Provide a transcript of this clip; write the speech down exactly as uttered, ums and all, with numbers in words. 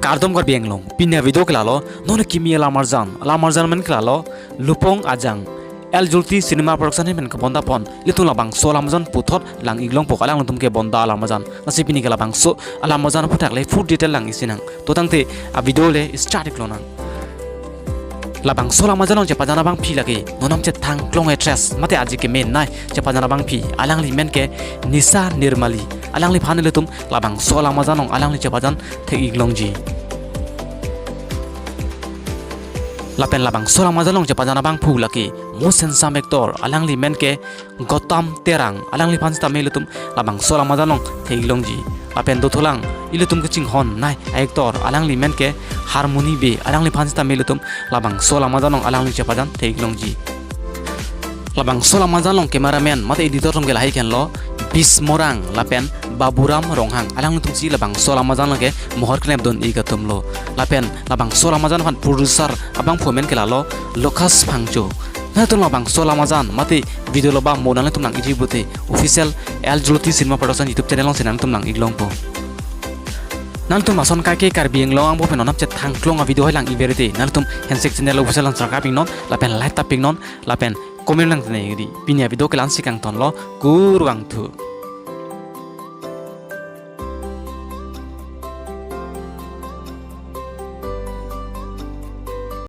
Kardom Karbi Anglong, pini avideo ke lalo, non kimi alam arjan, alam arjan amen ke lalo, Lupong Ajang, L Julti Cinema Production amen kebonda pon, ilitum labangso alam arjan puthot lang-ik longpo, alanglitum kebonda alam arjan. Lasi pini ke labangso alam arjan aphuthak le full detail lang-ik sinang. To tangte avideo le start-ik lonang. Labangso alam arjan along chepajan abangpi lake, non nam chethang klong actress, mate aji kemenei chepajan abangpi, alangli men ke Nisha Nirmali, alangliphan ilitum labangso alam arjan along alangli chepajan thek-ik longji. Lapen labangso alam arjan along chepajan abangphu lake most handsome actor, alangli men ke Gautam Terang, alangliphan sitame ilitum labangso alam arjan along thek-ik longji. Lapen dothulang, ilitum kachinghonnei actor, alangli men ke Harmony Bey, alangliphan sitame ilitum labangso alam arjan along alangli chepajan thek-ik longji. Labangso alam arjan along cameraman mate editor atum ke lahai henlo Bismorang lapen Baburam Ronghang, alanglitum si labangso alam arjan along ke mohor kenepdun-ik atumlo. Lapen labangso alam arjan aphan producer abangphu amen ke lalo Lucas Phangcho. Nangtum labangso alam arjan mate video lo ba mo nanglitum lang-ikji pute official L Julti Cinema Production YouTube channel alongsi nangtum lang-ik longpo. Nangtum lason kaike Karbi Anglong angbong pen non nam chethang klong avideo hai lang-ik ber te, nangtum handshake channel official along subscribe-ik non, lapen like tap-ik non, lapen comment nangtene di. Pini avideo ke la-ansi kangtonlo, kurvangthu.